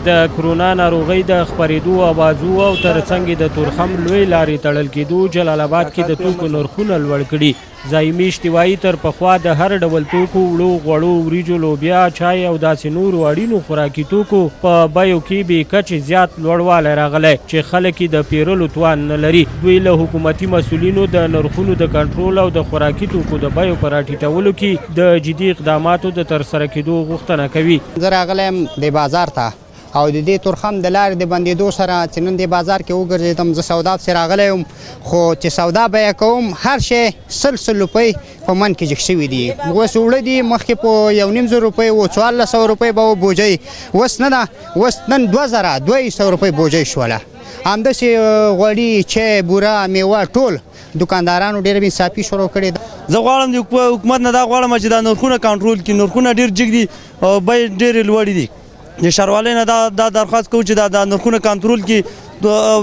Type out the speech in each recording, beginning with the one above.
د کرونا ناروغۍ د خپرېدو اوازو او ترڅنګ یې د تورخم لوی لارې تړل کېدو جلال اباد کې د توکو نرخونه لوړ کړي. ځايي مېشتي وايي، تر پخوا د هر ډول توکو، وړو، غوړو، وریجو، لوبیا، چای او داسې نورو اړینو خوراکي توکو په بیو کې بې کچې زیات لوړوالی راغلی چې خلک یې د پېرلو توان نه لري. دوی له حکومتي مسؤلینو د نرخونو د کنټرول او د خوراکي توکو د بیو په راټیټولو کې د جدي اقداماتو د ترسره کېدو غوښتنه کوي. زه راغلی یم دې بازار ته او د دې تورخم د لارې د بندېدو سره چې نن دې بازار کې وګرځېدم، زه سودا پسې راغلی وم، خو چې سودا بیه کوم هر شی سل سل روپۍ په من کې جګ شوي دي. اوس اوړه دي، مخکې په یو نیم زر روپۍ و، 1400 روپۍ به و بوجۍ، اوس نه ده، اوس نن 2200 روپۍ بوجۍ شوله. همداسې غوړي، چای، بوره، میوه، ټول دکاندارانو ډېره بې انصافي شروع کړې ده. زه غواړم د حکومت نه دا غواړم چې دا نرخونه کنټرول کړي، نرخونه ډېر جګ دي او بیې ډېرې لوړې دي. د ښاروالۍ نه دا درخواست کوو چې دا نرخونه کنټرول کړي.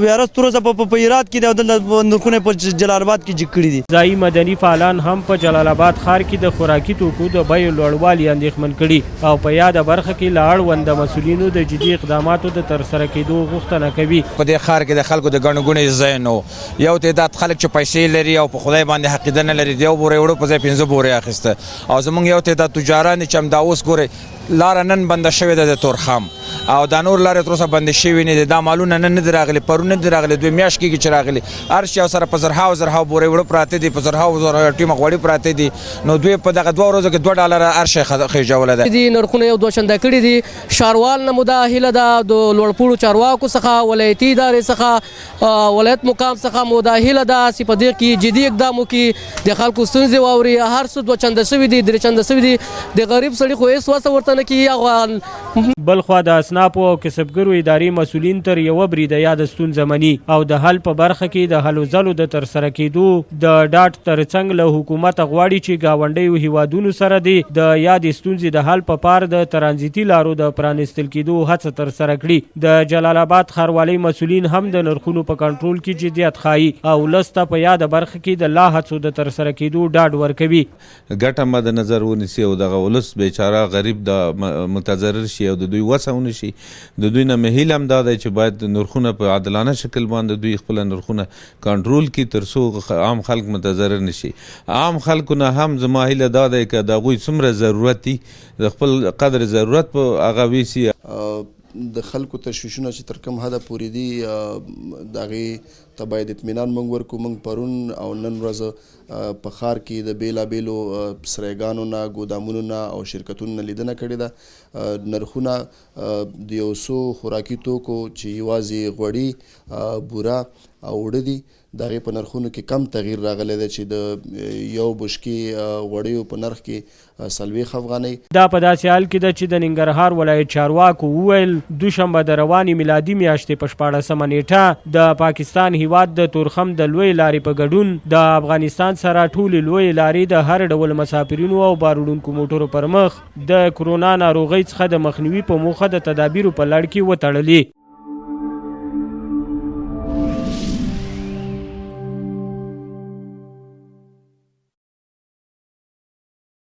ویروس تر اوسه په هرات کې دی او دلته نرخونه په جلال اباد کې جګ کړي دي. ځايي مدني فعالان هم په جلال اباد ښار کې د خوراکي توکو د بیو لوړوالي اندېښمن کړي او په یاده برخه کې له اړونده مسؤلینو د جدي اقداماتو د ترسره کېدو غوښتنه کوي. په دې ښار کې د خلکو د ګڼې ګوڼې ځای نه و. یو تعداد خلک چې پیسې لري او په خدای باندې عقیده نه لري، د یو بورې اوړو په ځای 5 بورې اخیسته او زمونږ یو تعداد تجاران دي چې همدا اوس ګورئ لاره نن بنده شوې ده د تورخم او دا نور لارې تر اوسه بندې شوې نه دي. دا مالونه نن نه دي راغلي، پرون نه دي راغلي، 2 میاشت کېږي چې راغلي. هر شي سره په زرهاو زرهاو بورې اوړه پراته دي، په زرهاو زرهاو ټیمه غوړي پراته دي. نو دوی په دغه 2 ورځو کې 2 ډالره هر شی خېژولی دی. دي نرخونه یو دوه چنده کړي دي. ښاروال نه مو دا هیله ده، د لوړپوړو چارواکو څخه، ولایتي ادارې څخه، ولایت مقام څخه مو دا هیله ده چې په دې کې جدي اقدام وکړي، د خلکو ستونزې واوري. هر څه 2 چنده شوي دي، 3 چنده شوي دي، د غریب سړي خو هېڅ وسه ورته نه کېږي. هغه بلخوا د اصنافو او کسبګرو ادارې مسؤلین تر یوه بریده یاده ستونزه مني او د حل په برخه کې د هلو ځلو د ترسره کېدو د ډاډ ترڅنګ له حکومته غواړي چې ګاونډیو هیوادونو سره دې د یادې ستونزې د حل په پار د ترانزیتي لارو د پرانیستل کېدو هڅه ترسره کړي. د جلال اباد ښاروالۍ مسؤلین هم د نرخونو په کنټرول کې جدیت ښايي او ولس ته په یاده برخه کې د لا هڅو د ترسره کېدو ډاډ ورکوي. ګټه مد نظر ونیسي او دغه ولس بیچاره غریب دا متضرر شي او د دوی وسه ونه شي. د دوی نه مې هیله هم دا دی چې باید نرخونه په عادلانه شکل باندې دوی خپل نرخونه کنټرول کړي تر څو عام خلک متضرر نه شي. عام خلکو نه هم زما هیله دا دی که د هغوی څومره ضرورت دي د خپل قدر ضرورت په هغه ویسي. د خلکو تشویشونه چې تر کوم حده پورې دي د هغې ته باید اطمینان موږ ورکړو. موږ پرون او نن ورځ په ښار کې د بېلابېلو سرایګانو نه، ګودامونو نه او شرکتونو نه لیدنه کړې ده. نرخونه د یو څو خوراکي توکو چې یوازې غوړي، بوره او اوړه دي، د هغې په نرخونو کې کم تغییر راغلی دی چې د یو بشکې غوړیو په نرخ کې 40 افغانۍ. دا په داسې حال کې ده چې د ننګرهار ولایت چارواکو وویل، دوشنبه د روانې میلادي میاشتې په 16 نیټه د پاکستان هیواد د تورخم د لویې لارې په ګډون د افغانستان سره ټولې لویې لارې د هر ډول مسافرینو او باروړونکو موټرو پر مخ د کرونا ناروغۍ څخه د مخنیوي په موخه د تدابیرو په لړ کې وتړلې.